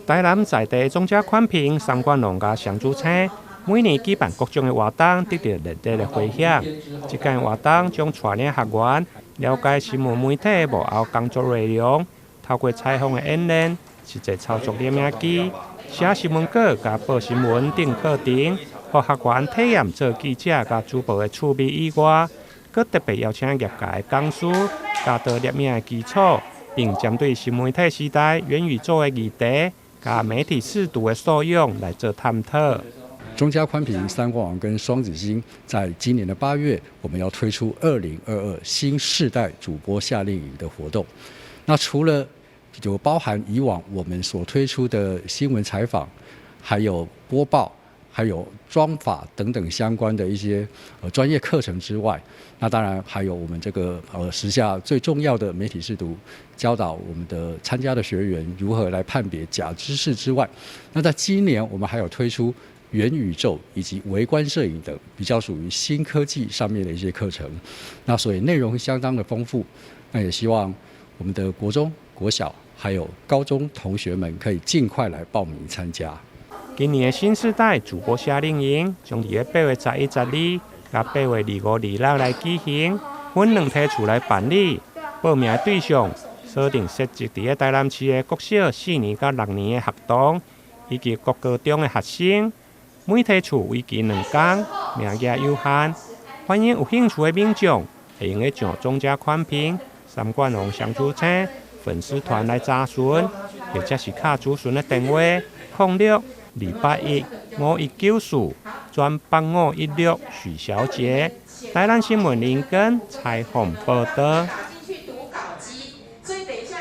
台南在地總者寬頻三冠王佮雙子星，每年舉辦各種的活動，得著熱烈的迴響。這屆活動將帶領學員了解新聞媒體的幕後工作內容，透過採訪的演練、實際操作攝影機、寫新聞稿佮報新聞等課程，予學員體驗做記者佮主播的趣味以外，閣特別邀請業界的講師教導攝影的基礎，並針對新媒體時代元宇宙的議題，佮媒體識讀的素養來做探討。中嘉寬頻、三光王跟雙子星，在今年的8月，我們要推出2022新世代主播夏令營的活動。那除了就包含以往我們所推出的新聞採訪，還有播報，還有妝髮等等相關的一些專業課程之外，那當然還有我們這個時下最重要的媒體識讀，教導我們的參加的學員如何來判別假知識之外，那在今年我們還有推出元宇宙以及微觀攝影等比較屬於新科技上面的一些課程，那所以內容相當的豐富，那也希望我們的國中、國小還有高中同學們可以盡快來報名參加。今年的新世代主播夏令營將佇8月11、12佮8月25、26來舉行，分兩梯次來辦理。報名的對象鎖定設籍佇台南市的國小四年佮六年的學童，以及國高中的學生。每梯次為期2工，名額有限。歡迎有興趣的民眾，會用得上中嘉寬頻、三冠王雙子星粉絲團來查詢，或者是敲諮詢的電話：06-2815-194轉8516許小姐。台南新聞林根採訪報導。